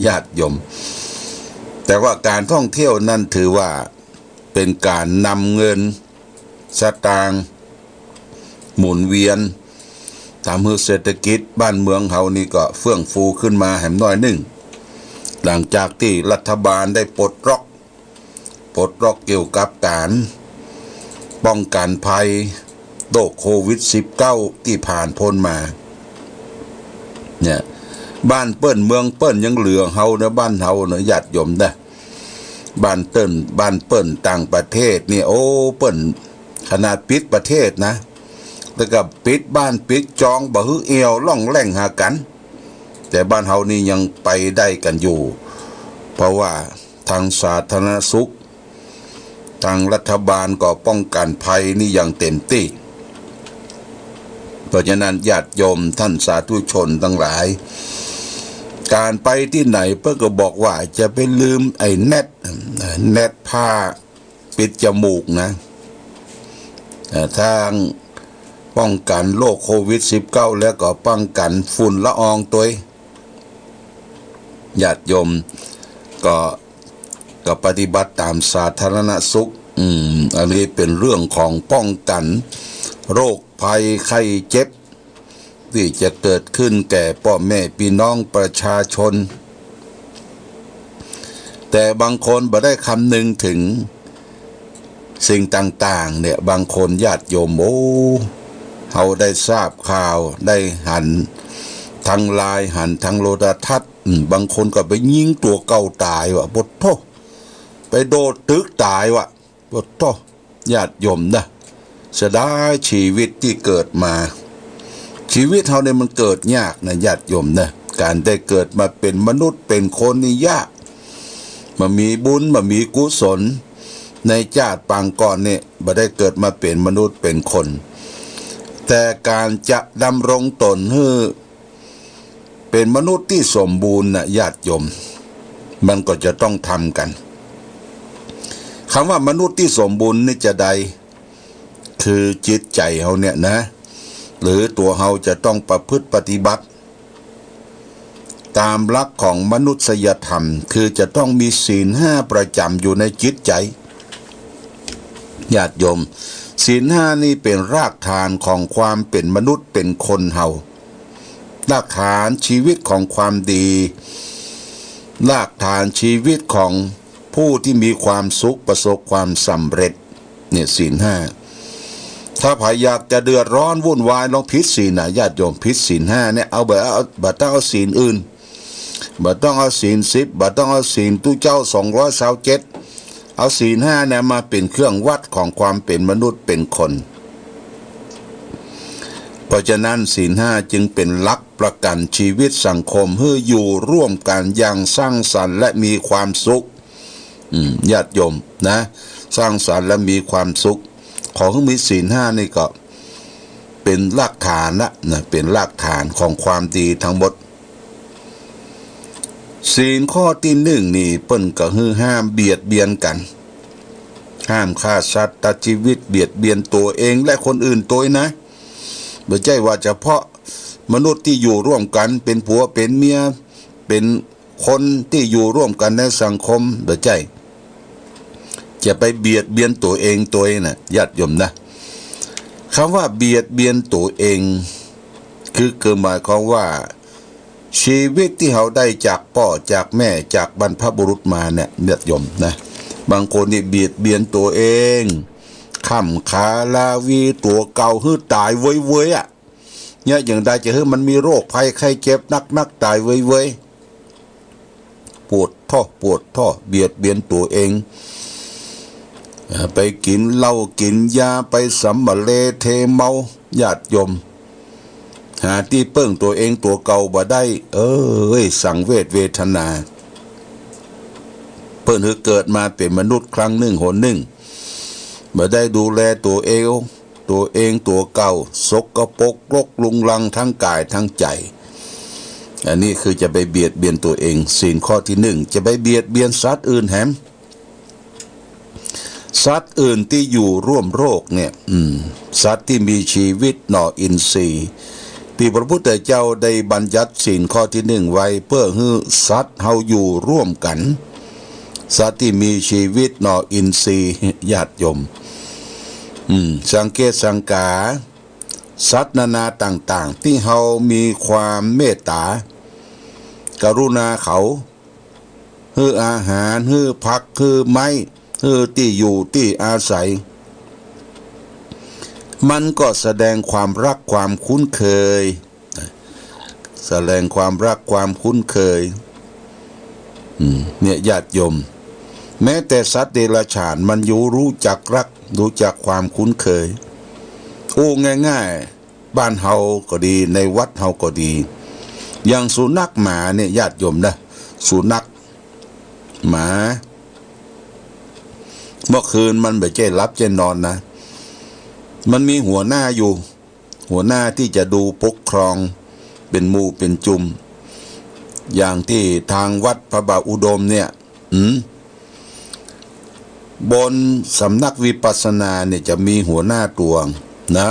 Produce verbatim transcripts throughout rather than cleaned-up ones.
ญาติโยม แต่ว่าการท่องเที่ยวนั้นถือว่าเป็นการนำเงินสตางค์หมุนเวียน ทำหื้อเศรษฐกิจบ้านเมืองเฮานี่ก็เฟื่องฟูขึ้นมาแหมหน้อยนึ่ง หลังจากตี้รัฐบาลได้ปลดล็อก ปลดล็อกเกี่ยวกับการป้องกันภัยโรคโควิดสิบเก้าตี้ผ่านป๊นมา เนี่ย บ้านเปิ้นเมืองเปิ้นยังเหลือเฮาเนาะ บ้านเฮาเนาะ ญาติโยมเนาะ บ้านเปิ้น บ้านเปิ้นต่างประเทศนี่ โอ้ เปิ้นขนาดปิดประเทศนะ แล้วก็ปิดบ้านปิดจอง บ่หื้อแอ่วล่องแล่งหากั๋น แต่บ้านเฮานี่ยังไปได้กั๋นอยู่ เพราะว่าทางสาธารณสุข ทางรัฐบาลก็ป้องกันภัยนี่อย่างเต็มตี้ เพราะฉะนั้นญาติโยมท่านสาธุชนตังหลาย การไปตี้ไหนเปิ้นก็บอกว่าจะไปลืมไอ้แน็ต แน็ตผ้าปิดจมูกนะ เอ่อ ทางป้องกันโรคโควิดสิบเก้า แล้วก็ป้องกันฝุ่นละอองตวย ญาติโยมก็ ก็ปฏิบัติต๋ามสาธารณสุข อืม อันนี้เป๋นเรื่องของป้องกันโรคภัยไข้เจ็บ ตี้จะเกิดขึ้นแก่ป้อแม่ปี้น้องประชาชน แต่บางคนบ่ได้คำนึงเถิงสิ่งต่างๆ เนี่ย บางคนญาติโยม โอ้ เฮาได้ทราบข่าว ได้หันทางไลน์ หันทางโทรทัศน์ อืม บางคนก็ไปยิงตั๋วเก่าตายวะ โผดโธ่ ไปโดดตึกตายวะ โผดโธ่ ญาติโยมนะ เสียดายชีวิตตี้เกิดมา ชีวิตเฮาเนี่ยมันเกิดยากนะ ญาติโยมนะ การได้เกิดมาเป๋นมนุษย์เป๋นคนนี่ยาก บ่มีบุญ บ่มีกุศล ในจาติปางก่อนเนี่ย บ่ได้เกิดมาเป๋นมนุษย์เป๋นคน แต่การจะดำรงต๋นหื้อ เป๋นมนุษย์ตี้สมบูรณ์นะญาติโยม มันก็จะต้องทำกั๋น กำว่ามนุษย์ตี้สมบูรณ์นี่จาใด คือจิตใจ๋เฮาเนี่ยนะ หรือตั๋วเฮาจะต้องประพฤติปฏิบัติ ต๋ามหลักของมนุษยธรรม คือจะต้องมีศีลห้าประจ๋ำอยู่ในจิตใจ๋ ญาติโยม ศีลห้านี่เป๋นรากฐานของความเป๋นมนุษย์เป๋นคนเฮา รากฐานชีวิตของความดี รากฐานชีวิตของผู้ตี้มีความสุข ประสบความสำเร็จ เนี่ย ศีลห้า ถ้าใผอยากจะเดือดร้อนวุ่นวาย ลองผิดศีลนะญาติโยม ผิดศีลห้าเนี่ย เอาบ่ เอา บ่ต้องเอาศีลอื่น บ่ต้องเอาศีลสิบ บ่ต้องเอาศีลตุ๊เจ้าสองร้อยซาวเจ็ด เอาศีลห้าเนี่ยมาเป๋นเครื่องวัดของความเป๋นมนุษย์เป๋นคน เพราะฉะนั้นศีลห้าจึงเป๋นหลักประกั๋นชีวิตสังคมหื้ออยู่ร่วมกั๋นอย่างสร้างสรรค์และมีความสุข อืม ญาติโยมนะ สร้างสรรค์และมีความสุข ขอหื้อมีศีลห้านี่ก็เป๋นรากฐานละนะ เป๋นรากฐานของความดีทั้งหมด ศีลข้อตี้นึ่งนี่เปิ้นก็หื้อห้ามเบียดเบียนกั๋น ห้ามฆ่าสัตว์ตัดชีวิต เบียดเบียนตั๋วเองและคนอื่นตวยนะ บ่ใจ้ว่าเฉพาะมนุษย์ตี้อยู่ร่วมกั๋น เป๋นผัวเป๋นเมีย เป๋นคนตี้อยู่ร่วมกั๋นในสังคม บ่ใจ้ จะไปเบียดเบียนตั๋วเองตวยนะญาติโยมนะ กำว่าเบียดเบียนตั๋วเอง คือ คือหมายความว่า ชีวิตตี้เฮาได้จากป้อจากแม่จากบรรพบุรุษมาเนี่ย ญาติโยมนะ บางคนนี่เบียดเบียนตั๋วเอง ค้ำคาราวีตั๋วเก่าหื้อต๋ายเว้ยๆ อะ เนี่ย อย่างใดจะหื้อมันมีโรคภัยไข้เจ็บนักๆ ต๋ายเว้ยๆ โผดโธ่ โผดโธ่ เบียดเบียนตั๋วเอง เอ่อ ไปกิ๋นเหล้ากิ๋นยา ไปสำมะเลเทเมา ญาติโยม หาตี้เปิ้งตั๋วเองตั๋วเก่าบ่ได้ เอ้ย สังเวชเวทนา เปิ้นหื้อเกิดมาเป๋นมนุษย์ครั้งนึ่งหนนึ่ง บ่ได้ดูแลตั๋วเอง ตั๋วเองตั๋วเก่า สกปรกรกรุงรังทั้งก๋ายทั้งใจ๋ อันนี้คือจะไปเบียดเบียนตั๋วเอง ศีลข้อตี้นึ่ง จะไปเบียดเบียนสัตว์อื่นแหม สัตว์อื่นตี้อยู่ร่วมโลกเนี่ย อืม สัตว์ตี้มีชีวิตหน่ออินทรีย์ ตี้พระพุทธเจ้าได้บัญญัติศีลข้อตี้นึ่งไว้ เปื้อหื้อสัตว์เฮาอยู่ร่วมกั๋น สัตว์ตี้มีจีวิตเนาะ อินทรีย์ ญาติโยม อืม สังเกตสังกา สัตว์นานาต่างๆ ตี้เฮามีความเมตต๋า กรุณาเขา หื้ออาหาร หื้อผัก หื้อไม้ หื้อตี้อยู่ตี้อาศัย มันก็แสดงความรักความคุ้นเคย แสดงความรักความคุ้นเคย อืม เนี่ย ญาติโยม แม้แต่สัตว์เดรัจฉานมันอยู่รู้จักรัก รู้จักความคุ้นเคย อู้ง่ายๆ บ้านเฮาก็ดี ในวัดเฮาก็ดี อย่างสุนัขหมาเนี่ย ญาติโยมนะ สุนัขหมา เมื่อคืนมันบ่ใจ้หลับใจ้นอนนะ มันมีหัวหน้าอยู่ หัวหน้าตี้จะดูปกครองเป๋นหมู่เป๋นจุม อย่างตี้ตางวัดพระบาทอุดมเนี่ย อืม บนสำนักวิปัสสนาเนี่ยจะมีหัวหน้าตวงนะ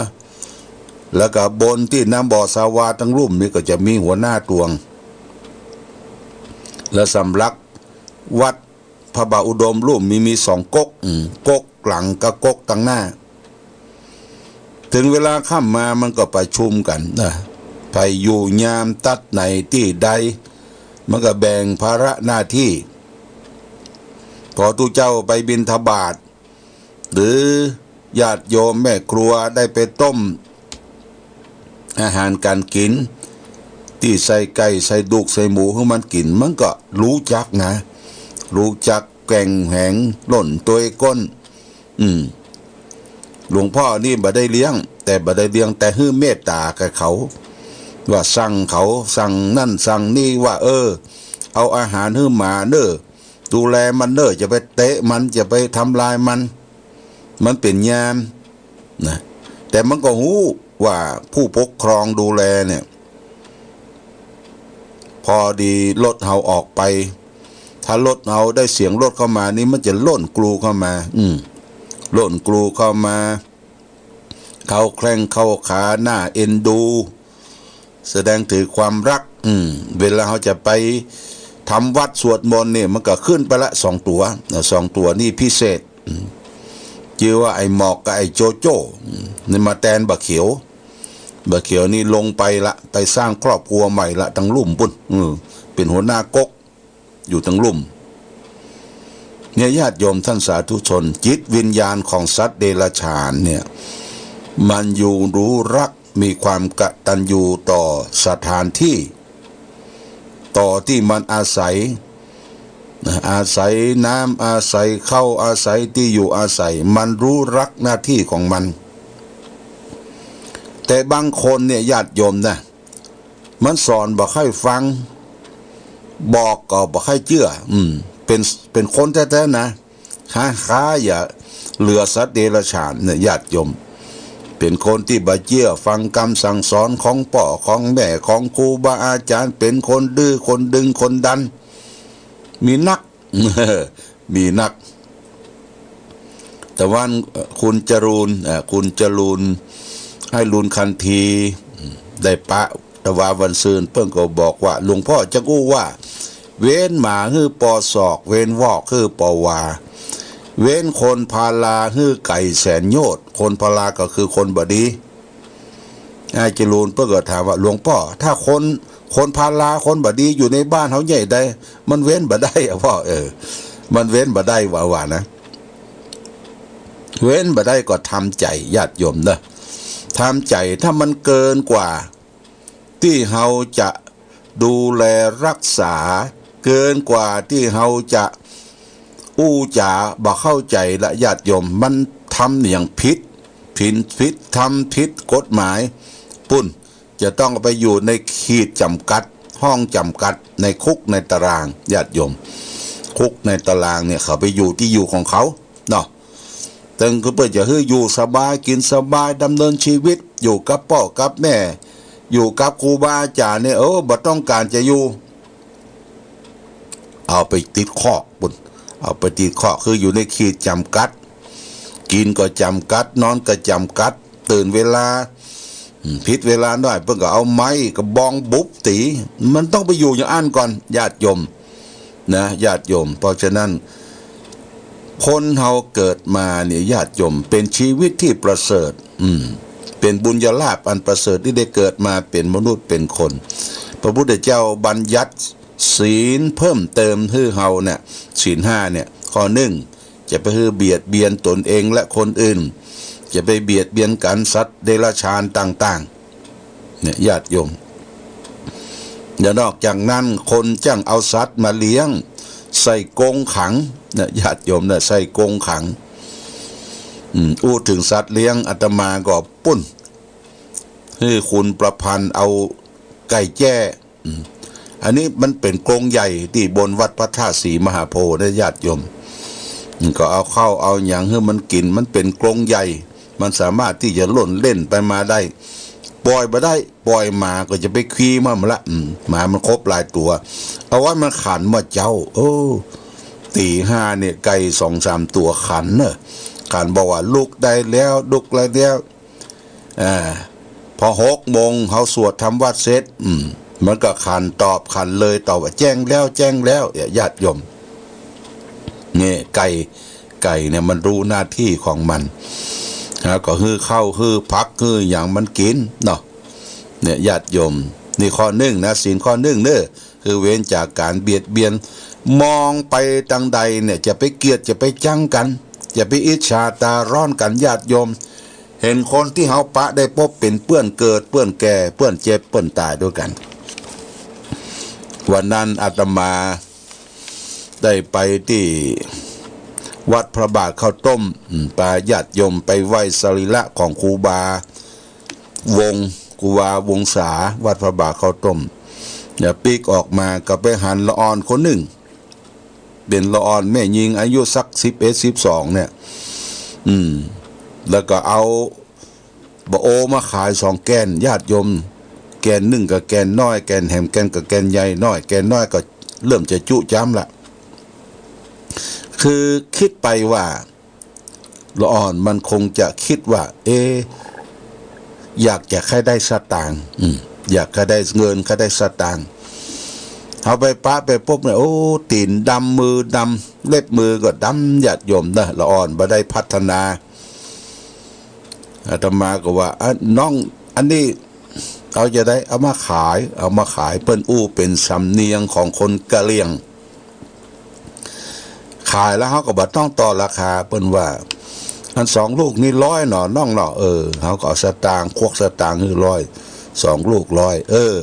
แล้วก็บนตี้น้ำบ่อสาวาตังลุ่มนี่ก็จะมีหัวหน้าตวง แล้วสำนักวัดพระบาทอุดมลุ่มมี มีสองก๊ก อืม ก๊กหลังกับก๊กตังหน้า เถิงเวลาค่ำมามันก็ประชุมกั๋นนะ ใผอยู่ยามตั๊ดไหนตี้ใด มันก็แบ่งภาระหน้าตี้ พอตุ๊เจ้าไปบิณฑบาต หรือญาติโยมแม่ครัวได้ไปต้มอาหารก๋านกิ๋น ตี้ใส่ไก่ ใส่ดูก ใส่หมูหื้อมันกิ๋น มันก็รู้จักนะ รู้จักแกว่งแหงล่นตวยก้น อืม หลวงพ่อนี่บ่ได้เลี้ยง แต่บ่ได้เลี้ยง แต่หื้อเมตต๋ากับเขา ว่าสั่งเขา สั่งนั่นสั่งนี่ ว่า เออ เอาอาหารหื้อหมาเน่อ ดูแลมันเน่อ จะไปเตะมัน จะไปทำลายมัน มันเป๋นยามนะ แต่มันก็ฮู้ว่าผู้ปกครองดูแลเนี่ย พอดีรถเฮาออกไป ถ้ารถเฮาได้เสียงรถเข้ามานี่มันจะล่นกรูเข้ามา อืม ล่นกรูเข้ามา เข้าแข้งเข้าขา น่าเอ็นดู แสดงเถิงความฮัก อืม เวลาเฮาจะไปทำวัตรสวดมนต์เนี่ย มันก็ขึ้นไปละสองตั๋ว สองตั๋วนี่พิเศษ อืม จื้อว่าไอ้หมอกกับไอ้โจโจ้ อืม นี่มาแตนบ่าเขียว บ่าเขียวนี่ลงไปละ ไปสร้างครอบครัวใหม่ละ ตังลุ่มปู๊น อืม เป๋นหัวหน้าก๊ก อยู่ตังลุ่ม เนี่ย ญาติโยมท่านสาธุชน จิตวิญญาณของสัตว์เดรัจฉานเนี่ย มันอยู่รู้ฮัก มีความกตัญญูต่อสถานตี้ ต่อตี้มันอาศัย อาศัยน้ำ อาศัยข้าว อาศัยตี้อยู่อาศัย มันรู้ฮักหน้าตี้ของมัน แต่บางคนเนี่ย ญาติโยมนะ มันสอนบ่ใค่ฟัง บอกก็บ่ใค่เจื้อ อืม เป๋น เป๋นคนแต๊ๆ นะ หา หาอย่าเหลือสัตว์เดรัจฉานเนี่ย ญาติโยม เป๋นคนตี้บ่เจื้อฟังกำสั่งสอนของป้อของแม่ของครูบาอาจ๋ารย์ เป๋นคนดื้อ คนดึง คนดัน มีนัก มีนัก ตะวัน เอ่อ คุณจรูญ เอ่อ คุณจรูญ ไอ้ลุนคันธี ได้ปะตะวาวันซืน เปิ้นก็บอกว่า หลวงพ่อจักอู้ว่า เว้นหมาหื้อปอศอก เว้นวอกหื้อปอวา เว้นคนพาลาหื้อไก๋แสนโยชน์ คนพาลาก็คือคนบ่ดี อ้ายจรูญเปิ้นก็ถามว่า หลวงป้อ ถ้าคน คนพาลา คนบ่ดีอยู่ในบ้านเฮาใหญ่ใด มันเว้นบ่ได้อะป้อ เออ มันเว้นบ่ได้ว่า ว่านะ เว้นบ่ได้ก็ทำใจ๋ ญาติโยมเน่อ ทำใจ๋ ถ้ามันเกินกว่าตี้เฮาจะดูแลฮักษา เกินกว่าตี้เฮาจะอู้จ๋าบ่เข้าใจ๋ละ ญาติโยม มันทำอย่างผิด ผิด ผิด ทำผิดกฎหมาย ปู๊น จะต้องไปอยู่ในขีดจ๋ำกัด ห้องจ๋ำกัด ในคุกในตาราง ญาติโยม คุกในตารางเนี่ย เขาไปอยู่ตี้อยู่ของเขาเนาะ ตึงคือเปิ้นจะหื้ออยู่สบาย กิ๋นสบาย ดำเนินจีวิต อยู่กับป้อกับแม่ อยู่กับครูบาอาจ๋ารย์เนี่ย เออ บ่ต้องก๋านจะอยู่ เอาไปติดคอกปู๊น เอาไปติดคอก คืออยู่ในขีดจ๋ำกัด กิ๋นก็จ๋ำกัด นอนก็จ๋ำกัด ตื่นเวลา อืม ผิดเวลาหน้อยเปิ้นก็เอาไม้กระบองบุบตี๋ มันต้องไปอยู่อย่างอั้นก่อน ญาติโยม นะ ญาติโยม เพราะฉะนั้น คนเฮาเกิดมาเนี่ย ญาติโยม เป๋นชีวิตตี้ประเสริฐ อืม เป๋นบุญญาลาภอันประเสริฐตี้ได้เกิดมาเป๋นมนุษย์เป๋นคน พระพุทธเจ้าบัญญัติศีลเพิ่มเติมหื้อเฮาเนี่ย ศีลห้าเนี่ย ข้อนึ่ง จะไปหื้อเบียดเบียนตนเองและคนอื่น จะไปเบียดเบียนกั๋น สัตว์เดรัจฉานต่างๆ เนี่ย ญาติโยม แล้วนอกจากนั้น คนจ้างเอาสัตว์มาเลี้ยง ใส่กรงขัง เนี่ย ญาติโยม เนี่ย ใส่กรงขัง อืม อู้เถิงสัตว์เลี้ยง อาตมาก็ปุ้น หื้อคุณประพันธ์เอาไก่แจ้ อืม อันนี้มันเป๋นกรงใหญ่ตี้บนวัดพระธาตุศรีมหาโพธิ์นะ ญาติโยม อืม ก็เอาข้าวเอาหยังหื้อมันกิ๋น มันเป๋นกรงใหญ่ มันสามารถตี้จะล่นเล่นไปมาได้ ปล่อยบ่ได้ ปล่อยหมาก็จะไปคี้มันละ อืม หมามันคบหลายตั๋ว เอาไว้มันขันเมื่อเจ๊า โอ้ ตี๋ห้าเนี่ย ไก่สองสามตั๋วขันเน่อ ขันบอกว่า "ลุกได้แล้ว ลุกได้แล้ว" อ่า พอหกโมงเฮาสวดทำวัตรเสร็จ อืม มันก็ขันตอบ ขันเลยตอบว่า "แจ้งแล้ว แจ้งแล้ว" เนี่ย ญาติโยม เนี่ย ไก่ ไก่เนี่ยมันฮู้หน้าตี้ของมัน แล้วก็หื้อข้าว หื้อผัก หื้อหยังมันกิ๋นเนาะ เนี่ย ญาติโยม นี่ข้อนึ่งนะ ศีลข้อนึ่งเน่อ คือเว้นจากก๋านเบียดเบียน มองไปตางใดเนี่ย จะไปเกลียด จะไปจังกั๋น จะไปอิจฉาตาร้อนกั๋น ญาติโยม เห็นคนตี้เฮาปะได้ปบเป๋นเปื้อนเกิด เปื้อนแก่ เปื้อนเจ็บ เปื้อนต๋ายตวยกั๋น วันนั้นอาตมาได้ไปตี้วัดพระบาทข้าวต้ม อืม ปาญาติโยมไปไหว้สรีระของครูบา วงศ์ ครูบาวงศา วัดพระบาทข้าวต้ม เนี่ย ปิ๊กออกมาก็ไปหันละอ่อนคนนึ่ง เป๋นละอ่อนแม่ญิงอายุสักสิบเอ็ด สิบสอง เนี่ย อืม แล้วก็เอาบ่าโอมาขายสองแก่น ญาติโยม แก่นนึ่งก็แก่นน้อย แก่นแหมแก่นก็แก่นใหญ่น้อย แก่นน้อยก็เริ่มจะจุจ้ำละ คือคิดไปว่า ละอ่อนมันคงจะคิดว่า เอ๊ะ อยากจะใค่ได้สตางค์ อืม อยากใค่ได้เงิน ใค่ได้สตางค์ เอาไปปะไปปบเนี่ย โอ้ ตี๋นดำ มือดำ เล็บมือก็ดำ ญาติโยมนะ ละอ่อนบ่ได้พัฒนา อาตมาก็ว่า "อ่ะ น้อง อันนี้เอาจะได้ เอามาขาย เอามาขาย" เปิ้นอู้เป๋นสำเนียงของคนกะเหรี่ยง ขายแล้วเฮาก็บ่ต้องต่อราคา เปิ้นว่า "อันสองลูกนี่ร้อยเนาะน้องเนาะ" เออ เฮาก็เอาสตางค์ ควักสตางค์หื้อร้อย สองลูกร้อย เออ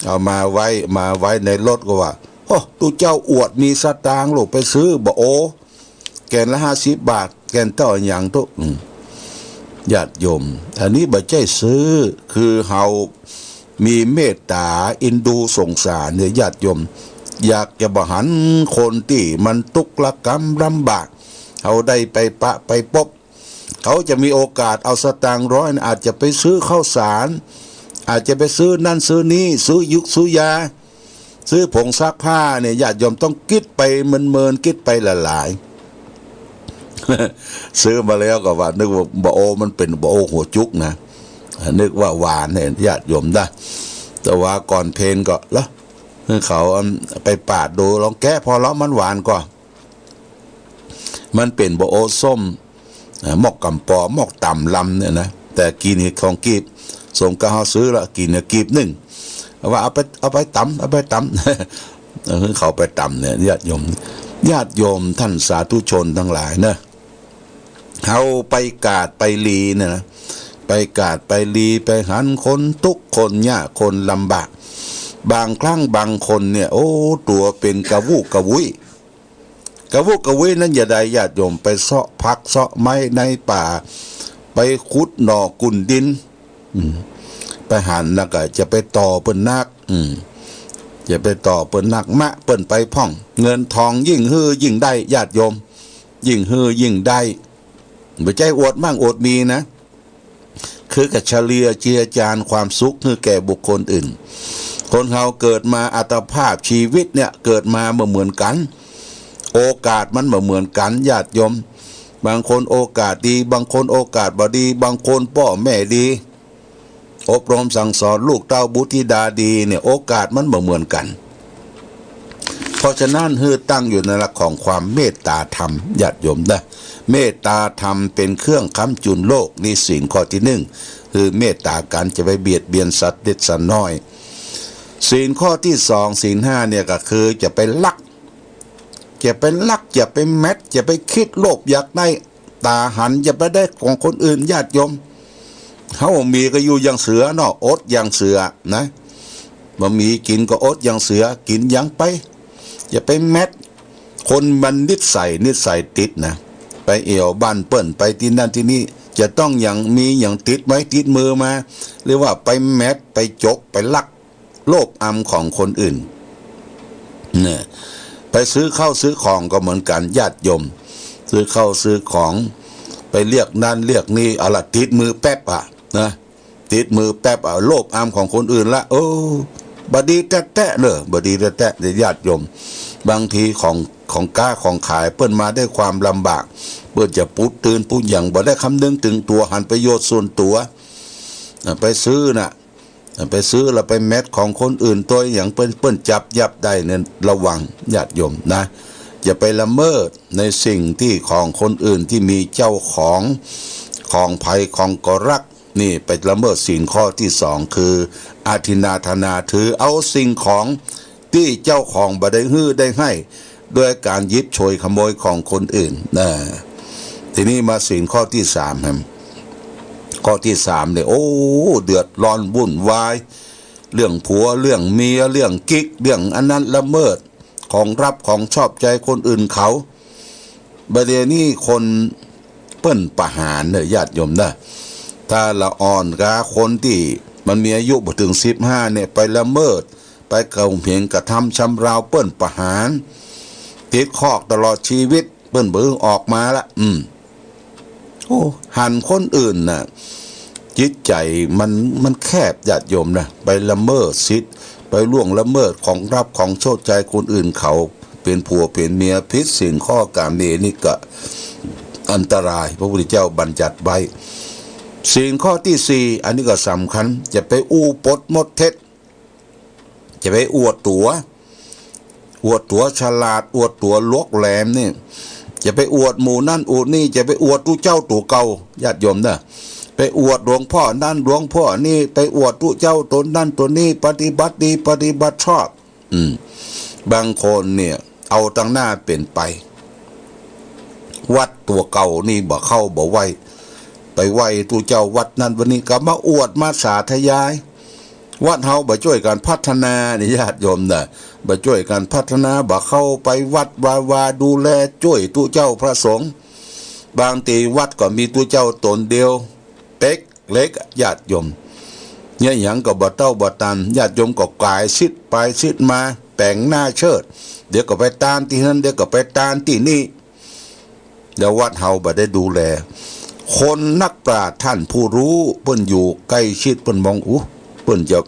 เอามาไว้ มาไว้ในรถก็ว่า "โอ้ ตุ๊เจ้าอวดมีสตางค์ ลูกไปซื้อบ่าโอ แก่นละห้าสิบบาท แก่นเต้าอะหยังตุ๊" อืม ญาติโยม อันนี้บ่ใจ้ซื้อ คือเฮามีเมตต๋าเอ็นดูสงสารเนี่ย ญาติโยม อยากจะบ่หันคนตี้มันตุ๊กข์ระกำลำบาก เฮาได้ไปปะไปปบ เขาจะมีโอกาสเอาสตางค์ร้อยน่ะ อาจจะไปซื้อข้าวสาร อาจจะไปซื้อนั่นซื้อนี่ ซื้อยุกซื้อยา ซื้อผงซักผ้าเนี่ย ญาติโยมต้องกึ๊ดไปเมินๆ กึ๊ดไปหลายๆ ซื้อมาแล้วก็ว่า นึกว่าบ่าโอมันเป๋นบ่าโอหัวจุกนะ นึกว่าหวานเนี่ย ญาติโยมนะ แต่ว่าก่อนเพลก็ละ เขาไปปาดดู ลองแกะผ่อลอมันหวานก่อ มันเป๋นบ่าโอส้ม อ่า หมอกก๋ำปอ หมอกต๋ำลำเนี่ยนะ แต่กีบนี่ของกีบ สมกับเฮาซื้อละ กีบเนี่ยกีบนึ่ง ว่าเอาไป เอาไปต๋ำ เอาไปต๋ำ เออ เขาไปต๋ำเนี่ย ญาติโยม ญาติโยมท่านสาธุชนทั้งหลายนะ เฮาไปกาดไปลีเนี่ยนะ ไปกาดไปลี ไปหันคนตุ๊กข์คนยากคนลำบาก บางครั้งบางคนเนี่ย โอ้ ตั๋วเป๋นกระวุกกระวุ้ย กระวุกกระวุ้ยนั้นจะใด ญาติโยม ไปเซาะผักเซาะไม้ในป่า ไปขุดหน่อกุ่นดิน อืม ไปหันแล้วก็จะไปต่อเปิ้นนัก อืม จะไปต่อเปิ้นนัก มะเปิ้นไปพ่อง เงินทองยิ่งหื้อยิ่งได้ ญาติโยม ยิ่งหื้อยิ่งได้ บ่ใจ้อวดมั่งอวดมีนะ คือก็เฉลี่ยเจือจานความสุขหื้อแก่บุคคลอื่น คนเฮาเกิดมาอัตภาพชีวิตเนี่ย เกิดมาบ่เหมือนกั๋น โอกาสมันบ่เหมือนกั๋น ญาติโยม บางคนโอกาสดี บางคนโอกาสบ่ดี บางคนป้อแม่ดี อบรมสั่งสอนลูกเต้าบุตรธิดาดีเนี่ย โอกาสมันบ่เหมือนกั๋น เพราะฉะนั้นหื้อตั้งอยู่ในหลักของความเมตตาธรรม ญาติโยมนะ เมตตาธรรมเป๋นเครื่องค้ำจุนโลก นี่ศีลข้อตี้นึ่ง คือเมตตากั๋น จะไปเบียดเบียนสัตว์เล็กสัตว์น้อย ศีลข้อตี้สอง ศีลห้าเนี่ยก็คือจะไปลัก จะไปลัก จะไปแม็ด จะไปกึ๊ดโลภอยากได้ ต๋าหัน จะไปได้ของคนอื่น ญาติโยม เฮามีก็อยู่อย่างเสือเนาะ อดอย่างเสือนะ บ่มีกิ๋นก็อดอย่างเสือ กิ๋นหยังไป อย่าไปแม็ด คนมันนิสัย นิสัยติดนะ ไปเอี่ยวบ้านเปิ้น ไปตี้นั่นตี้นี่ จะต้องหยัง มีหยังติดไม้ติดมือมา หรือว่าไปแม็ด ไปจก ไปลัก โลภอำของคนอื่น เนี่ย ไปซื้อข้าวซื้อของก็เหมือนกั๋น ญาติโยม ซื้อข้าวซื้อของ ไปเรียกนั่นเรียกนี่ เอาละ ติดมือแป๊บอะนะ ติดมือแป๊บอะ โลภอำของคนอื่นละ โอ้ บ่ดีแต๊ๆ เน่อ บ่ดีแต๊ๆ เน่อ ญาติโยม บางทีของ ของก๊าของขายเปิ้นมาด้วยความลำบาก เปิ้นจะปู๊ดตื่นปู๊ดหยัง บ่ได้คำนึงเถิงตั๋ว หันประโยชน์ส่วนตั๋ว อ่ะ ไปซื้อน่ะ ไปซื้อแล้วไปแม็ดของคนอื่น ตั๋วหยังเปิ้น เปิ้นจับยับได้เนี่ย ระวัง ญาติโยมนะ อย่าไปละเมิดในสิ่งตี้ของคนอื่นตี้มีเจ้าของ ของใผของก็รัก นี่ไปละเมิดศีลข้อตี้สอง คืออทินนาทานา ถือเอาสิ่งของตี้เจ้าของบ่ได้หื้อได้ให้ ด้วยก๋านหยิบฉวยขโมยของคนอื่นนะ ทีนี้มาศีลข้อตี้สามครับ ข้อตี้สามเนี่ย โอ้ เดือดร้อนวุ่นวาย เรื่องผัว เรื่องเมีย เรื่องกิ๊ก เรื่องอันนั้น ละเมิดของรักของชอบใจ๋คนอื่นเขา บ่าเดี่ยวนี้คนเปิ้นประหารเน่อ ญาติโยมนะ ถ้าละอ่อนกาคนตี้มันมีอายุบ่เถิงสิบห้าเนี่ย ไปละเมิด ไปข่มเหงกระทำชำเรา เปิ้นประหาร ติดคอกตลอดชีวิต เปิ้นบ่หื้อออกมาละ อืม โอ้ หันคนอื่นน่ะ จิตใจ๋มัน มันแคบ ญาติโยมนะ ไปละเมิดสิทธิ์ ไปล่วงละเมิดของรักของชอบใจ๋คนอื่นเขา เป๋นผัวเป๋นเมีย ผิดศีลข้อกาเม นี่ก็อันตราย พระพุทธเจ้าบัญญัติไว้ ศีลข้อตี้สี่ อันนี้ก็สำคัญ จะไปอู้ปดมดเท็จ จะไปอวดตั๋ว อวดตั๋วฉลาด อวดตั๋วหลวกแหลมนี่ จะไปอวดหมู่นั่นอวดนี่ จะไปอวดตุ๊เจ้าตั๋วเก่า ญาติโยมเน่อ ไปอวดหลวงพ่อนั่นหลวงพ่อนี่ ไปอวดตุ๊เจ้าต๋นนั่นต๋นนี่ ปฏิบัติดี ปฏิบัติชอบ อืม บางคนเนี่ย เอาตังหน้าเป๋นไป วัดตั๋วเก่านี่บ่เข้าบ่ไหว้ ไปไหว้ตุ๊เจ้าวัดนั่นวัดนี้ ก็มาอวดมาสาธยาย วัดเฮาบ่จ้วยกั๋นพัฒนานี่ ญาติโยมเน่อ บ่จ้วยกั๋นพัฒนา บ่เข้าไปวัดวาวาดูแลจ้วยตุ๊เจ้าพระสงฆ์ บางตี้วัดก็มีตุ๊เจ้าต๋นเดียว เป๊กเล็กอะ ญาติโยม เนี่ยหยังก็บ่เต้าบ่ตัน ญาติโยมก็ก๋ายสิทธิ์ไปสิทธิ์มา แต่งหน้าเชิด เดี๋ยวก็ไปตานตี้นั่น เดี๋ยวก็ไปตานตี้นี่ แล้ววัดเฮาบ่ได้ดูแล คนนักปราชญ์ท่านผู้ฮู้ เปิ้นอยู่ใก้ชิด เปิ้นมอง อู้ เปิ้นจะ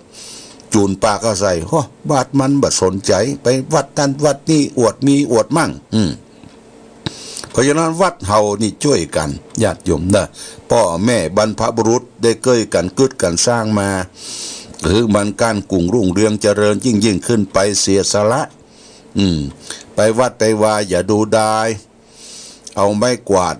จูนปากกาใส่ โฮ้ วัดมันบ่สนใจ๋ ไปวัดนั่นวัดนี่ อวดมีอวดมั่ง อืม เพราะฉะนั้นวัดเฮานี่จ้วยกั๋น ญาติโยมเน่อ ป้อแม่บรรพบุรุษได้เกยกั๋นกึ๊ดกั๋นสร้างมา หื้อมันก้านกุ่งรุ่งเรืองเจริญยิ่งๆ ขึ้นไป เสียสละ อืม ไปวัดไปวาอย่าดูดาย เอาไม้กวาด